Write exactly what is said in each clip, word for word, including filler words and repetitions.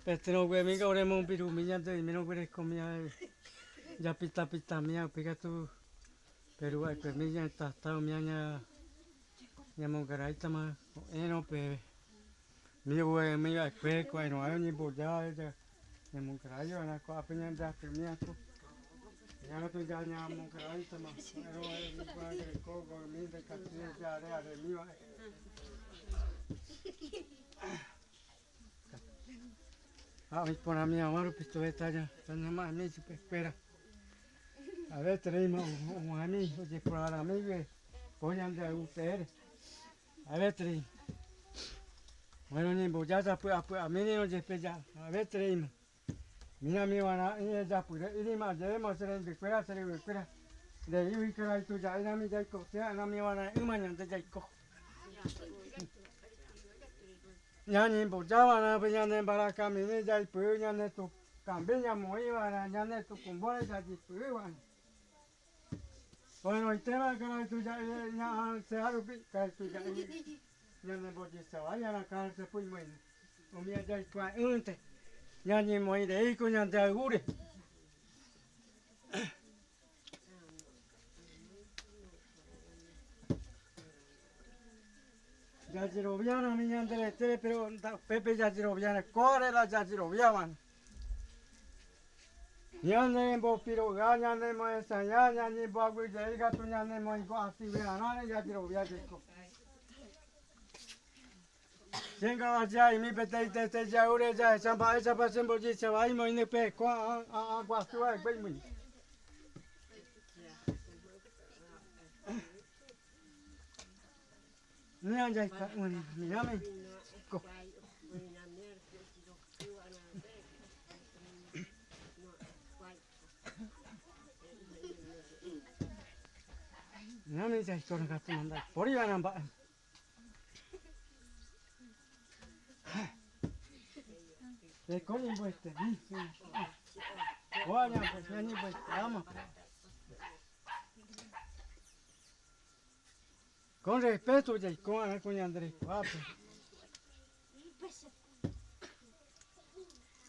Pe tenougü mi ga ore mo biru mi ña de mi no gure ko mi ya pita pita mi ya pegatu. Pero ai pe mi ña ta ta mi ña ña mo garai tama eno pe. Mi ue mi ga kue ko eno ayo ni boya ya. Ña mo garai yo na ko ape ña ya pe mi ako. Ña tu ya ña mo garai tama eno ayo ni ko ko mi de kati ya re are mi wa. A mi pona mi amaru pitu eta ya ta ña ma mi chupe espera. A ver, trei ma, o, o, a mi, oye, por ahora mi, ve, voy a andar ustedes. A ver, trei. Bueno, ni voy a, pues, a, pues, a mi ni oye, pues, ya. A ver, trei ma. Mira, mi wana, y ya, pues, y ni ma, ya, hemos, se le, de fuera, se le, de fuera. De ahí, y que la, y tú, ya, y la, mi, ya, y co, ya, la, mi, wana, y mañana, ya, y co. Ña ni voy a, wana, pues, ña ni bara, camine, ya, y pues, ña ni tu, cambi, ña, muy, wana, ña ni tu, cumbore, ya, y pues, wana. Bueno, y tema que la tuya, eh, ya, se arupi, que la tuya, eh, ya me voy a saber, ya la cara se fue muy. O mi ya está, unte. Ya ni muy de ahí, con ya de agure. Yajirobiana, mi ña de tere, pero da, Pepe Yajirobiana, corre la Yajirobiana. Ña ni bo piro ga, ña ni mo esa, ña, ña ni bo agui de iga tu, ña ni mo igo asi ve anane Yajirobia de ko. Senga wa ya, i mi pe te, te, te, ya ure ya, samba, samba, sembo ji, samba, i mo ine pe, ko, a, a, a, gua, su, a, gbe, mo. Ni anja ka, ni, ni, ni, ko. Ni, ni, ya, ko, na, ka, tu, manda. Pori, ya, namba. Ye, ko, ni, bo, este, ni, ni. Ko, ya, pues, ya, ni, bo, este, ama. Con respeto, ya, con, con Andrés, guapo.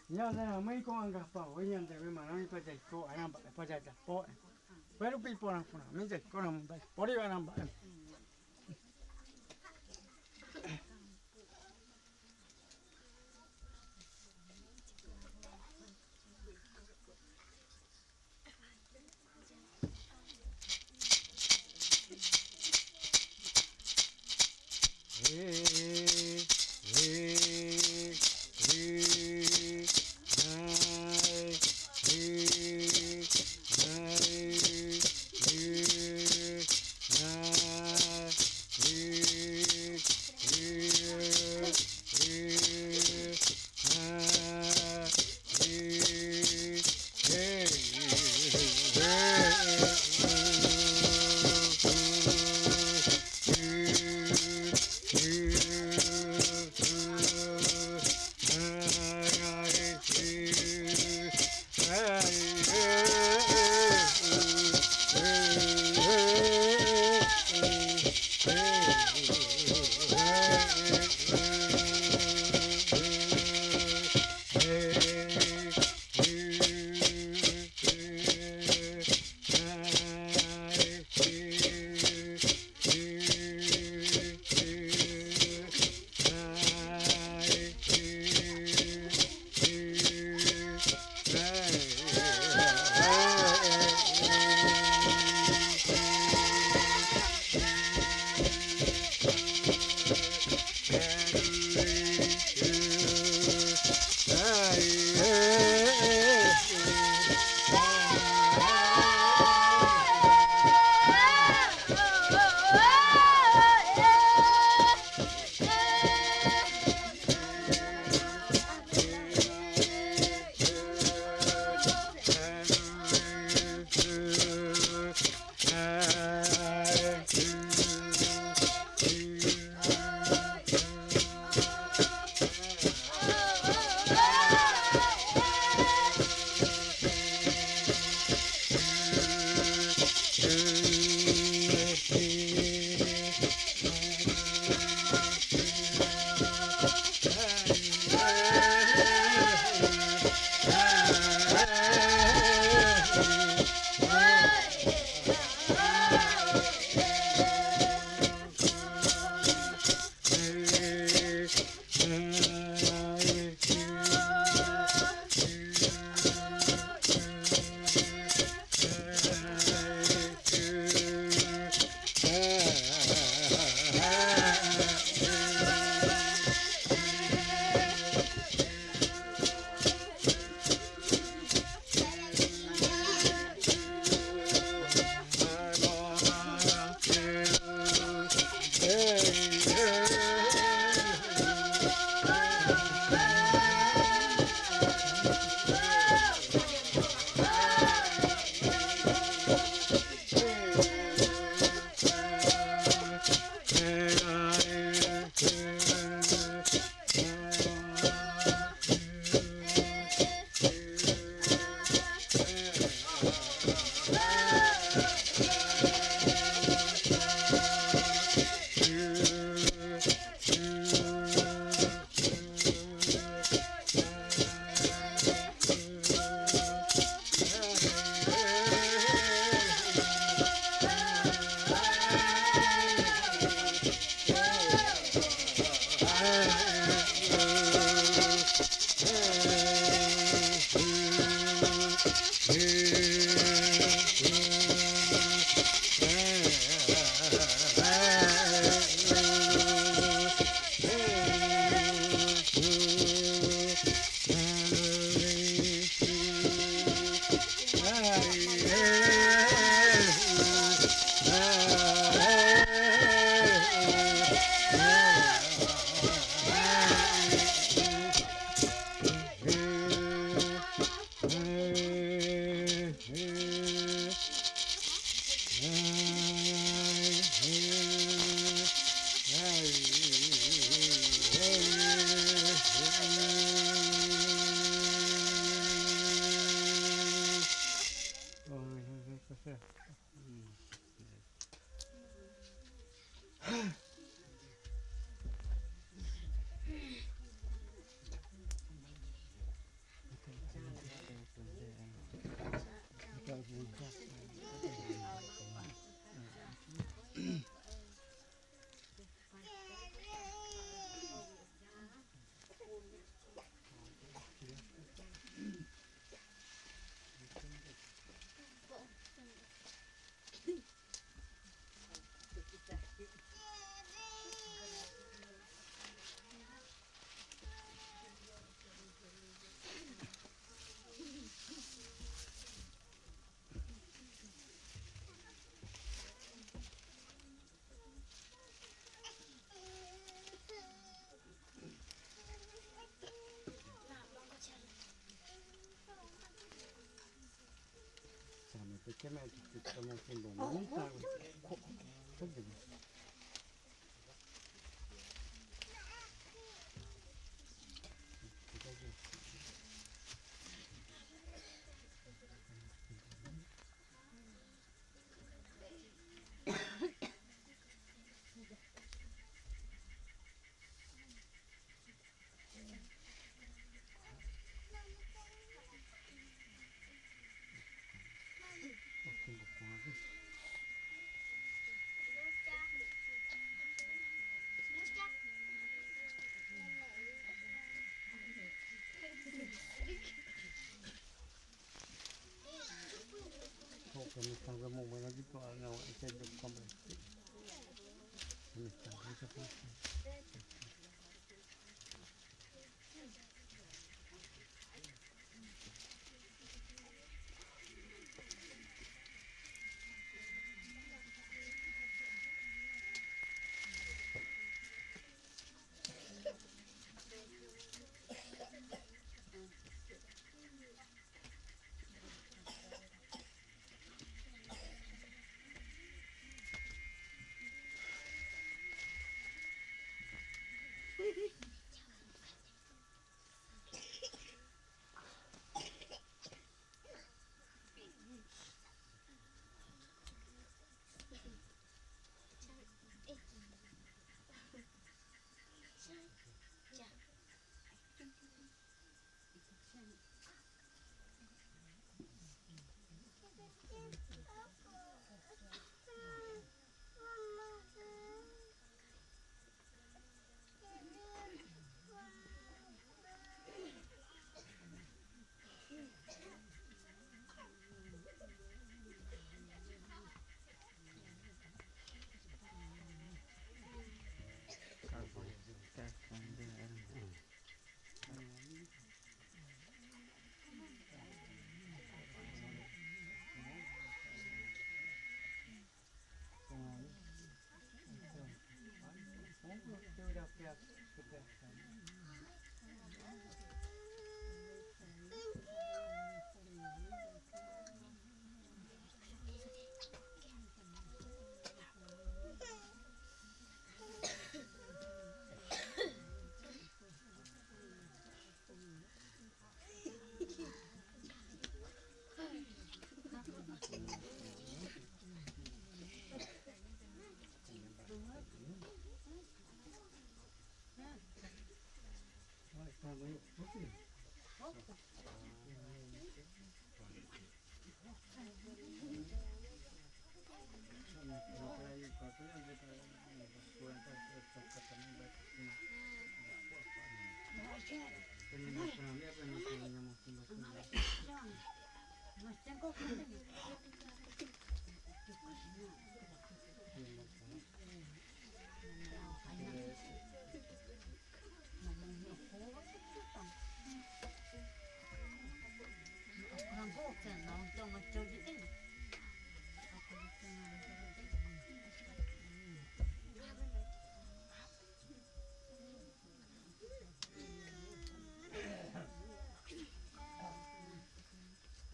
Ya, ya, muy con anga pa, oye, ya, me mano, mi pa, ya, con, anga pa, ya, ya, po. Pero pi, por, por, mi, ya, con, por, por, anga pa.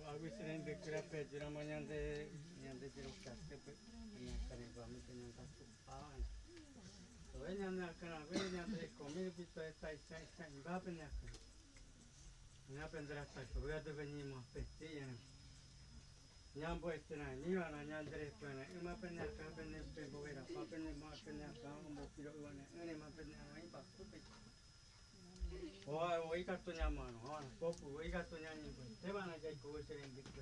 Wagui serendikura pejura ma ñande, ñande jiro kaske pe, ña kare ba mi te ña kaske pa. Oye, ña ña kana, oye, ña te komi pi to eta isa isa ba pe ña kana. Ña pendra ta ko ya te veni ma pe te ya. Ña bo este na, ni wa na ña andre pe na, ima pe ña ka pe ne pe bo era, pa pe ne ma pe ña ka, mo piro wa ne, ne ma pe ña ma ipa ku pe. O, o, ika to ña mano, o, poku, o, ika to ña ni, pues, te van a caer con ese bendito.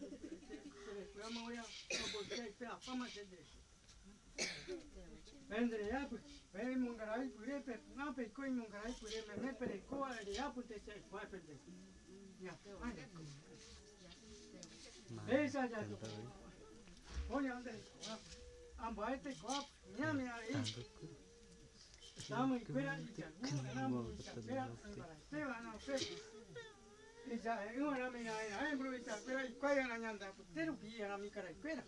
Pende re ya, pues, pe mungarai püre, pe, no, pe iko i mungarai püre, meme, pe re ko, re ya, pues, te se, pues, pende. Ya, ay. Esa ya, oye, ande, ambao te ko, mira, mira, ahí. Tama i kuera, i ya, no, no, i ya, kuera, i ya, kuera, i ya, kuera, i ya, kuera, i kuera, i kuera, i kuera.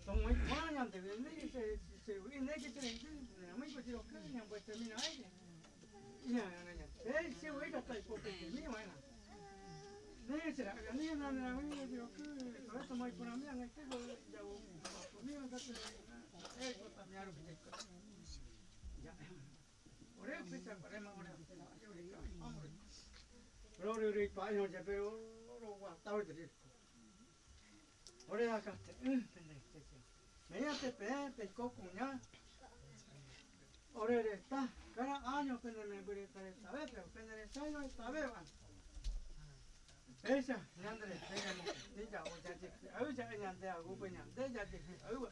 Tomo i kuana ñande, ne, se, se, ne, ke, se, ne, ne, ne, ne, ne, ne, ne, ne, ne, ne, ne, ne, ne, ne, ne, se, we, ka, tai, po, pe, ke, mi, wa, na. Ne, se, ra, ne, na, na, ne, ne, ne, ke, to, to, mai, po, na, mi, na, ke, go, ya, o, po, mi, na, ka, te, na, e, ko, ta, mi, aru, ke, ko. Ya. Ore, pe, sa, ore, ma, ore, ore, ore, pa, no, ya, pero, ro, wa, ta, ore, te, Ore a ka te, mm, pende, te, te. Meña te pe, pe ko kuña. Ore re ta, kara año pende me bure ta re tabe, pero pende re sa no tabe wa. Esa, ñande re, pende mo, ni ya, o ya te, au ya ñande, au pe ñande, ya te, au wa.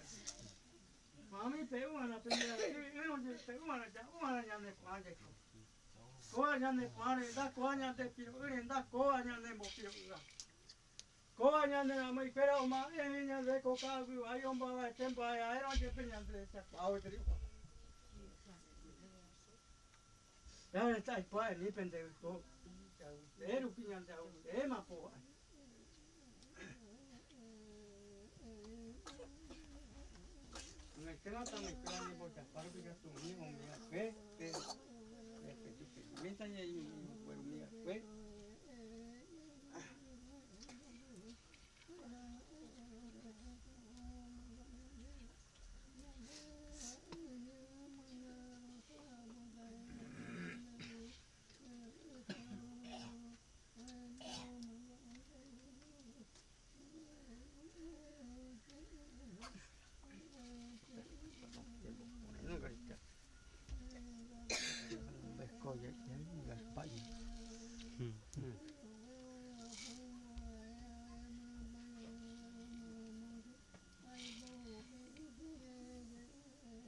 Mami pe u ana, pende re, u ana, pe u ana, ya, u ana ñande, ko ande ko. Ko a ñande, ko ande, da, ko a ñande, piro, ure, da, ko a ñande, mo piro, u a. Ko a ñande na mai pera o ma e ñande ko ka gu ai o ba wa tempa ai ai ro je pe ñande cha pa o tri. Ya ne tai pa ni pende ko. E ru pi ñande o e ma po. Ngai kena ta ngai kena ni bo cha pa ru pi ka tu ni o mi a pe pe. Pe pe tu pe. Mi ta ye ni ni bo ru mi a pe.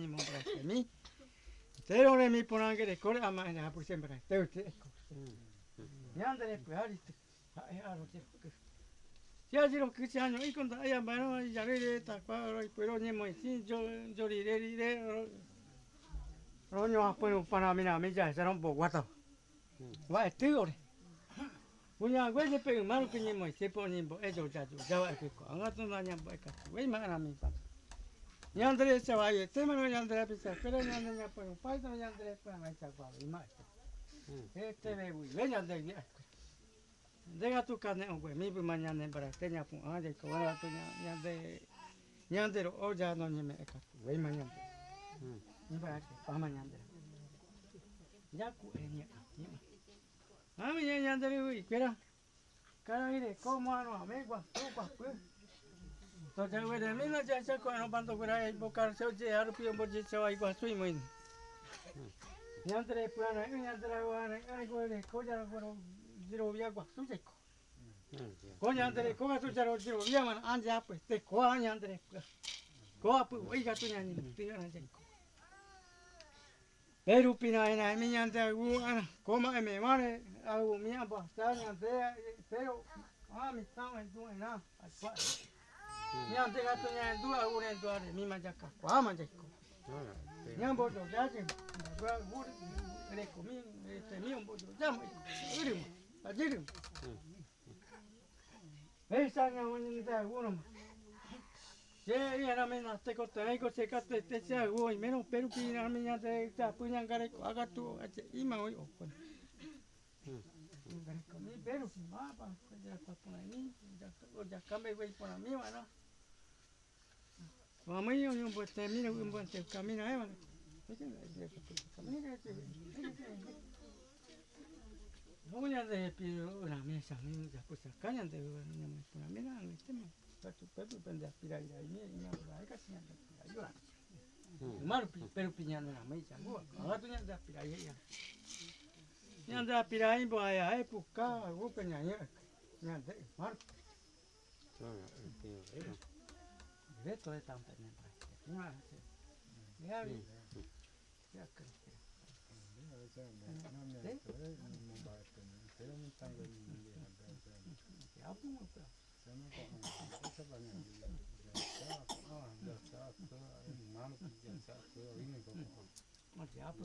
ñi moun bara este mi. Telo re mi ponan gere kore ama ene apu se bara este uti eko. Ñan de re puari te. Ha'e aro te. Sia siro kusi año iko nda aya mano ya re re ta kua ro ipero ñe mo isi yo yo ri re ri re ro. Ro ño apu no pana mi na mi ya sa ro bo guata. Wa e tü ore. Uña we ye pe umaru ke ñe mo isi po ñe bo e yo ya yo ya wa e ko. Anga tu na ña bo e ka. We ma na mi pa. Ñan de re se wa ye te mano ñan de re pisa. Pero ñan de ña po pa ñan de re pa ma sa wa ima. Este ve we ñan de re. Dega tu kane o gwe mi bu ma ñan de bara te ña pu a de ko bara tu ñan de ñan de ro o ya no ñe me e ka tu we ma ñan de. Ni bara ke pa ma ñan de. Ya ku e ñe a ñe ma. A mi ñe ñan de ri u i kera. Kara ire ko mo ano a me gua tu gua pu. To ya we de mi na ya sa ko ano banto gura e bo kar se o ye aru pi o bo ye se wa i gua sui mo in. Ñan de re pu ana ñan de re wa ana ai gua re ko ya gua ro jiro ya gua su ye ko. Ko ñan de re ko ga tu ya ro jiro ya man an ya pu te ko a ñan de re pu. Ko a pu o i ga tu ñan ni ti ana ye ko. Pero pina ena mi ñan de u ana ko ma e me mare a u mi a ba sa ñan de pero a mi ta me du ena a kua. Ñan de ga tu ñan du a u re du a re mi ma ya ka kua ma ya ko. Ñan bo yo ya ye. Gua u re ko mi este mi bo yo ya mo. Iri mo. A iri mo. Esa ña wani ni ta uno ma. Ye i ana mi na te ko te ko se ka te te se a wo i mero pero pi na mi ña te ta pu ña gare ko aga tu a che i ma o i o ko. Gare ko mi pero si ma pa ko ya ta pu na mi ya ko ya ka me we pu na mi wa na. Wa mi yo yo bo te mi na un bo te ka mi na e wa na. Ko ya de pi na mi sa mi ya ko sa ka ña de wa na mi pu na mi na mi te ma. Ka tu pe pu pe de pi ra i ra i mi i ma ra ka si ña de pi ra i wa. Maru pi pero pi ña na mi sa wa. Wa tu ña de pi ra i ya. Ñan de pi ra i bo a ya e pu ka wo pe ña ya. Ñan de maru. Reto de tampa ne pa. Ña se. Ya vi. Ya ka. Ya pu mo pa. Ma ya pu.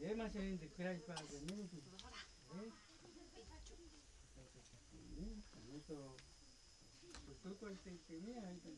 Ema se de krai pa de ni. Eh? Ni to. Tutu ko te te ni ai te.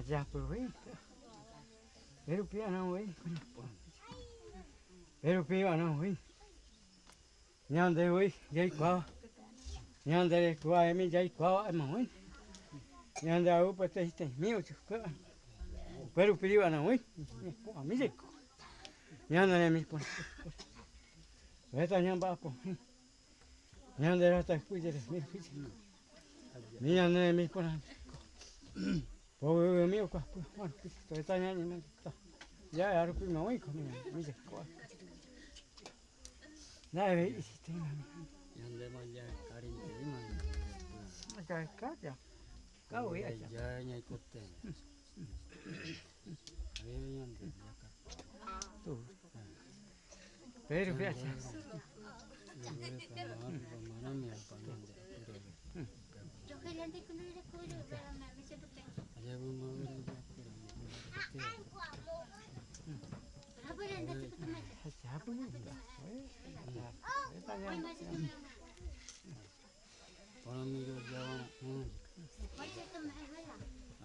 Yapü wii. Peru píwa na wii. Peru píwa na wii. Ñande wii, ya ikuawa. Ñande re kuawa, emi ya ikuawa, ema wii. Ñande agupe te ite mi uchu kuawa. Peru píwa na wii. Kuawa mi ya ikuawa. Ñande re mi pon. Weta ñamba apo. Ñande rata kuidere mi kuidere. Mi ñande mi pon. Powe mi kwa kwa. Weta ñande mi ta. Ya ya rupi ma wiko mi mi je kwa. Na ebe isite ma mi. Ñande ma ya karin de ma. Ka ka ya. Ka wii ya. Ya ña ikote. Ayo ñande ya ka. Tu. Pero fíjate.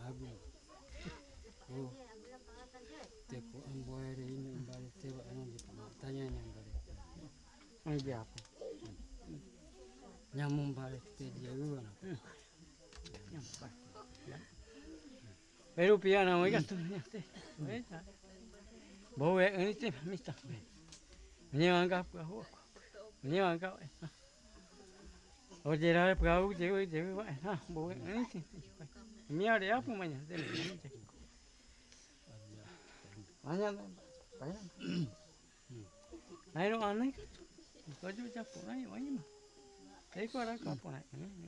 Agu. Ko. Te ko amboere ini mbale te ba ano di pama tanya ni mbale. Angi apa? Nyamu mbale te dia gua na. Peru píwa na wii ka tu ni te. Bowe ini te mita. Ni wanga kwa ho. Ni wanga. Oye, la pagau de de wa ha bo ni si. Mi are apu maña de mi. Maña. Ay no anai. Ko yo ya por ahí, oye ma. Ay ko ara ka por ahí.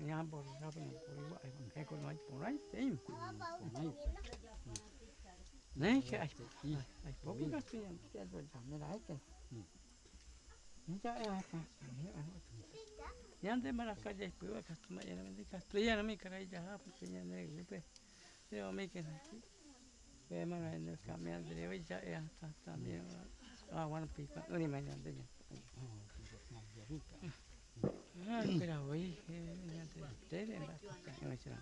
Ya por ya por ahí. Ay ko no hay por ahí. Sí. Ne ke ay. Ay poco castellano. Ya lo llamé la este. Ñande maraka ya ipuewa castellano mi castellano mi kara ya ha porque ñande pe. Pero mi que aquí. Pe mara en el camión de hoy ya ya está también. Ah, bueno, pipa, una mañana de ya. Ah, pero hoy ya te te de la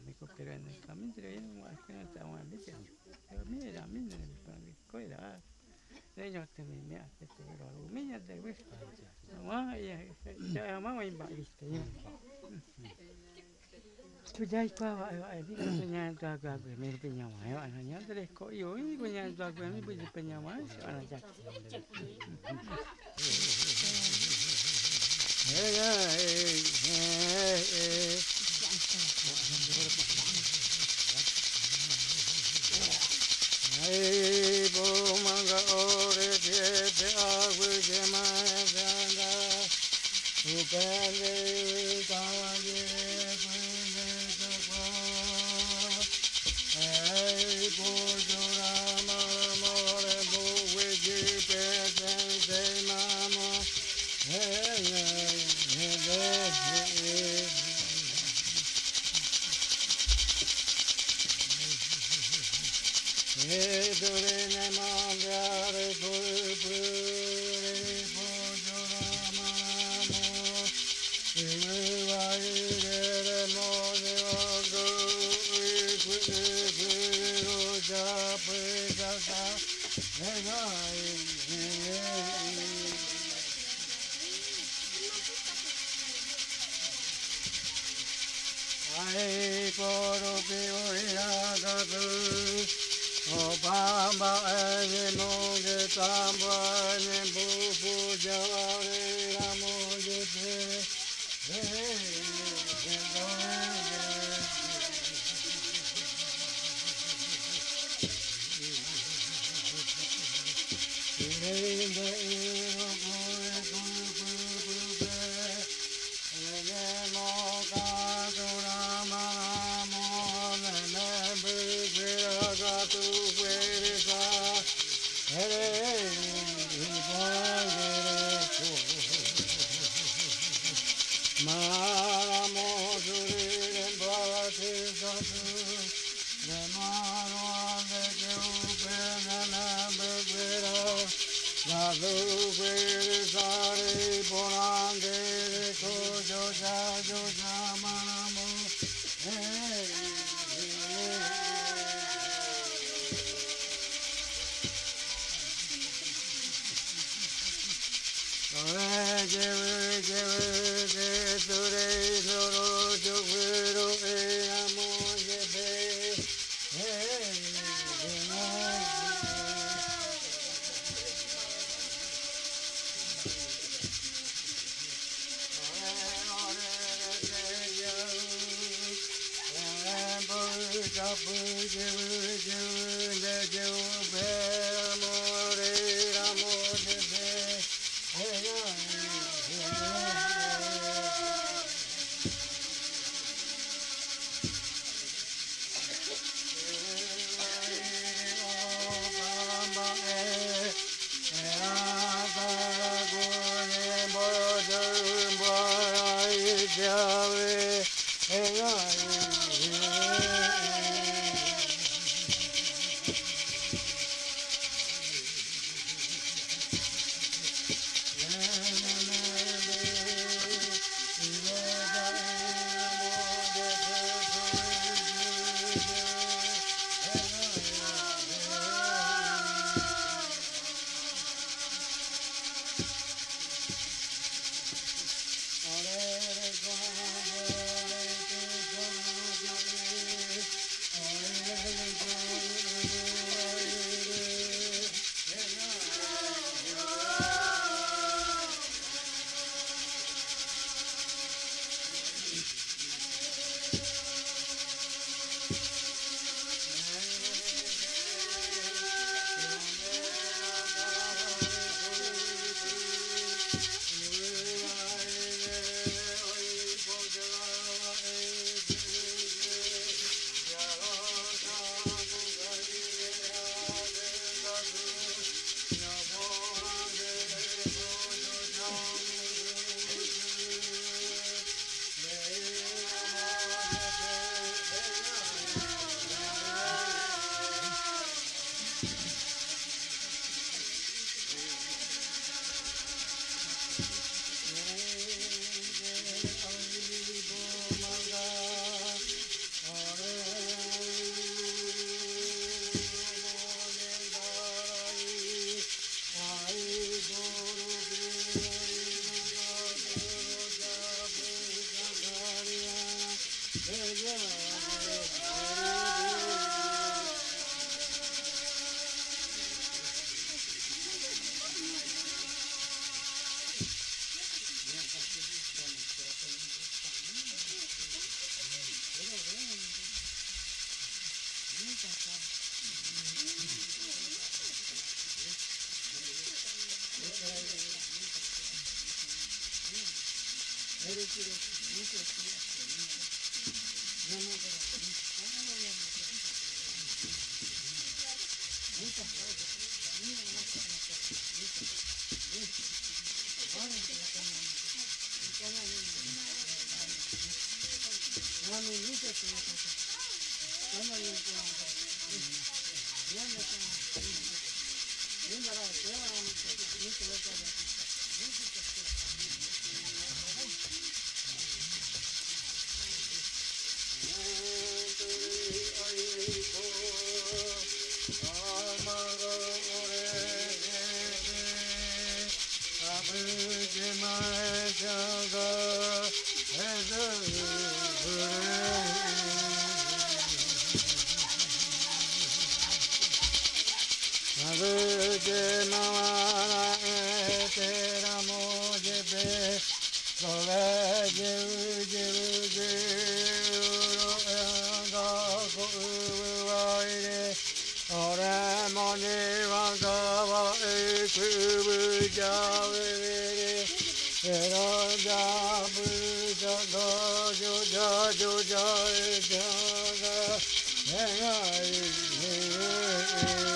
mi pero en el camión de hoy no es que no está bueno. Pero mira, mira, para que coira. Señor, te me me hace te lo miña de wis. Ama ya ya ama wa imba viste. Tu ya pa wa wa di señor tu ka me peña wa wa na ya de ko yo i ko ya tu ka me peña wa wa na ya. Eh eh eh. Ai bo manga ore te te agu je ma danda. Upende tawagire pende tokwa. Ai bo jora ma more bo we ji pe sen se ma mo. Ai koro piu ira katu. O pamba ene monge tamba ene bubu jaware ira monge te. Ore mani wa ga wa e ku bu ja we we re. E ra ja bu ja ga jo ja jo ja e ja ga e ga e e e.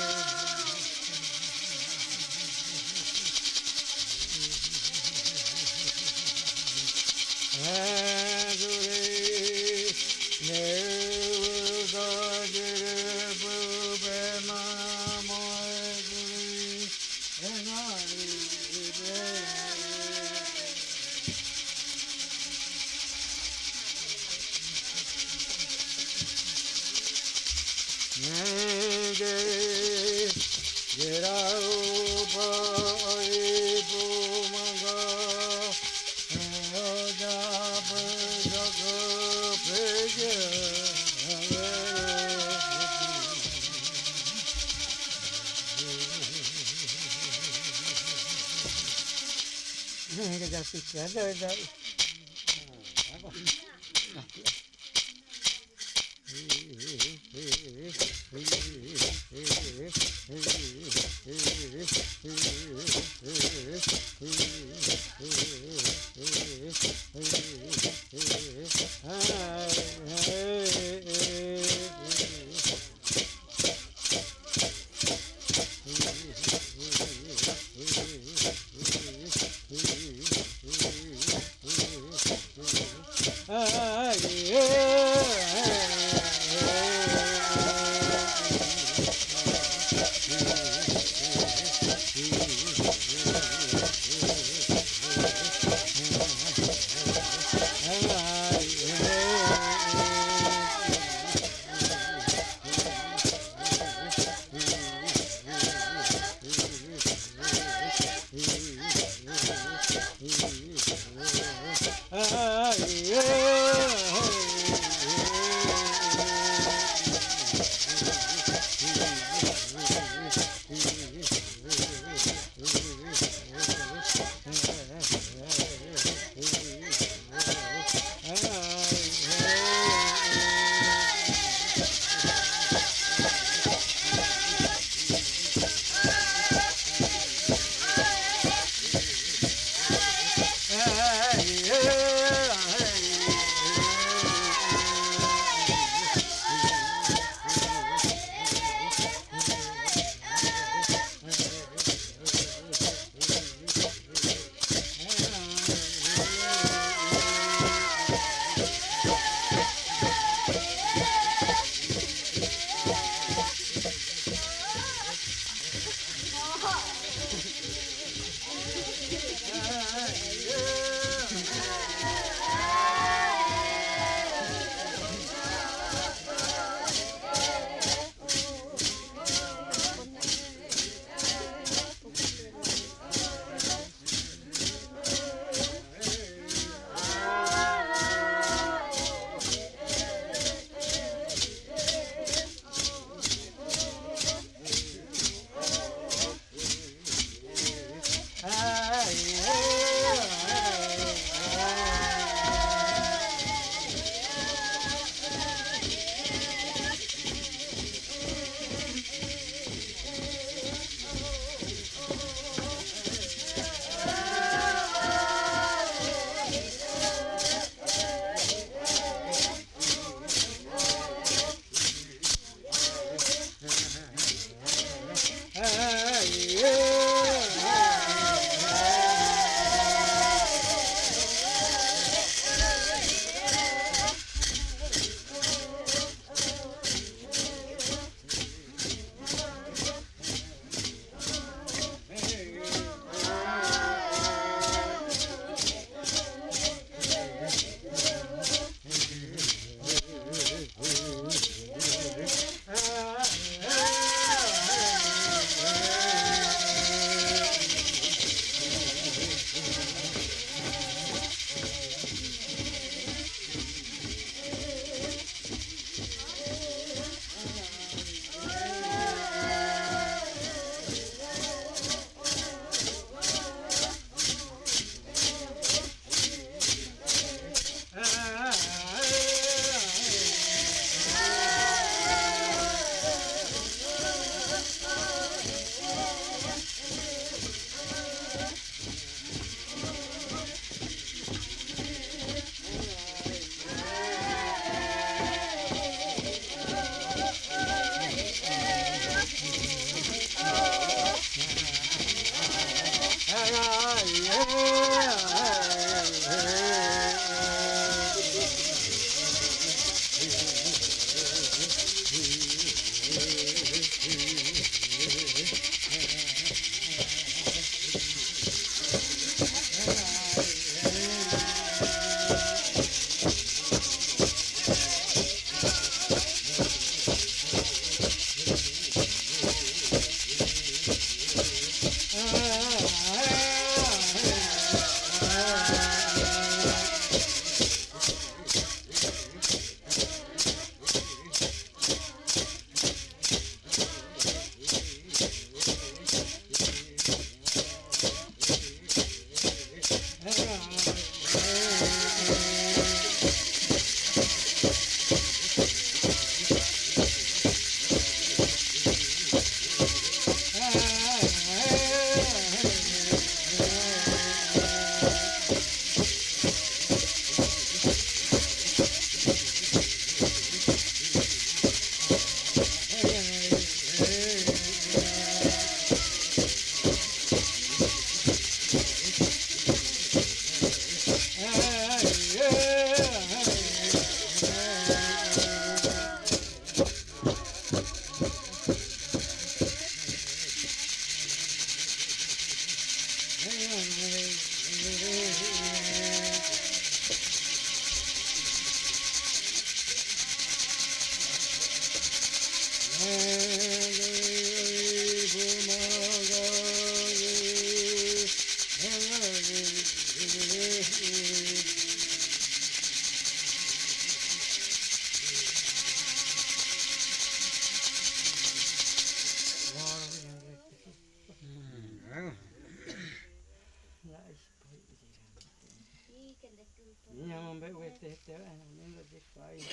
Miña mamá ve uete te va en la menda de país.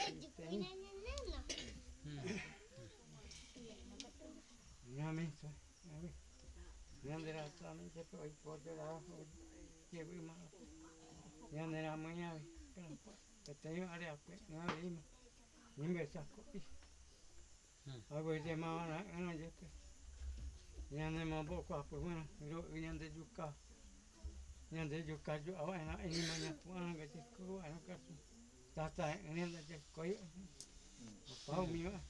Miña mamá ve. Ñan de ra tami te pe oi por de ra ho. Ke bu ma. Ñan de ra ma ña ve. Pe te yo are ape na ve ma. Nimbe sako. Abu de ma na na je pe. Ñan de ma bo ko apu ma. Ro ñan de yuka. Ñan de yuka yu awa na ini ma ña pu ana ga je ko ana ka su. Tata ñan de je ko yo. Pau mi wa.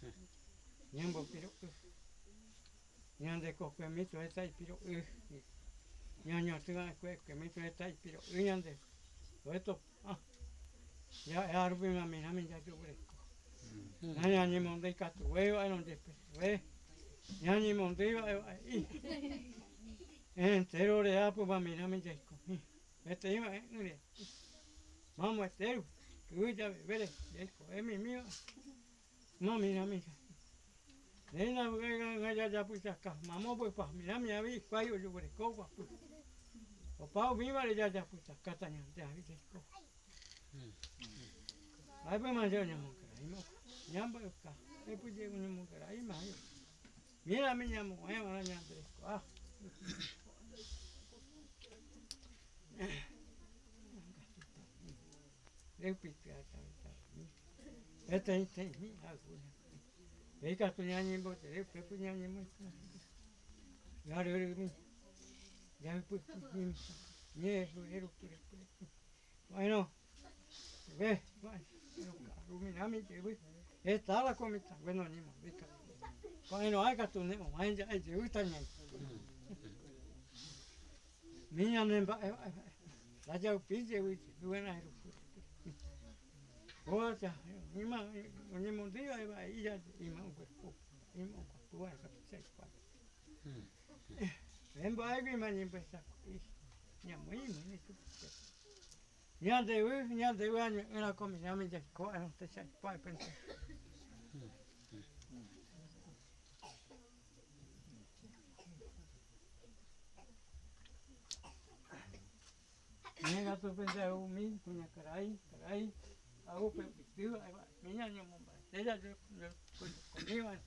Ñan bo piro. Ñan de ko kue mi to eta i piro. Ñan ñan tu ga kue kue mi to eta i piro. Ñan de. Oeto. Ah. Ya, ya, rubi ma mi, na mi ya yo bre. Na ña ni mo de ka tu, we, wa no de pe, we. Ña ni mo de wa, wa, i. Entero re apu ma mi, na mi ya ko. Este ima, eh, ngre. Mamo, este, ku ya, bere, ya ko, eh, mi, mi, wa. No, mira, mira. Nena, nga, nga, nga, ya, ya, pues, acá. Mamo, pues, pa, mira, mira, vi, pa, yo, yo, pues, ko, pa, pues. O pa, mi, vale, ya, ya, pues, acá, ta, ña, ya, vi, ko. Ay, pues, man, yo, ña, mo, kara, imo. Ña, pues, acá. Eh, pues, yo, ña, mo, kara, ay, ma, yo. Mira, mi, ña, mo, eh, ahora, ña, tres, ko, ah. Reu piti ata ata. Eta ita mi agu. Eka tu ñañi mo te reu pepu ñañi mo. Ya reu reu mi. Ya reu pu pu mi. Ñe reu reu pu reu pu. Bueno. Ve, bueno. Rumi nami te ve. Esta la comita. Bueno, ni mo. Bueno, ay ka tu ne mo. Ay ya ay te gusta ñañi. Miña nemba, eh, eh, eh. La ya u pije, wi, buena, eh, o ya, ima, eh, ni mo diga, eh, va, iya, ima, un cuerpo, ima, un cuerpo, eh, ka pisa, eh, cuerpo. Embo, eh, ima, ni embo, esa, eh, ña, muy, muy, ni tu, eh. Ña de u, ña de u, ña, una comida, mi ya, co, eh, no te sa, pa, pensa. Nega tu pensa u mi, kuña karai, karai. Au pe pitu, ai va, miña ña mo ba. Te ya yo, yo, ko, ko mi va.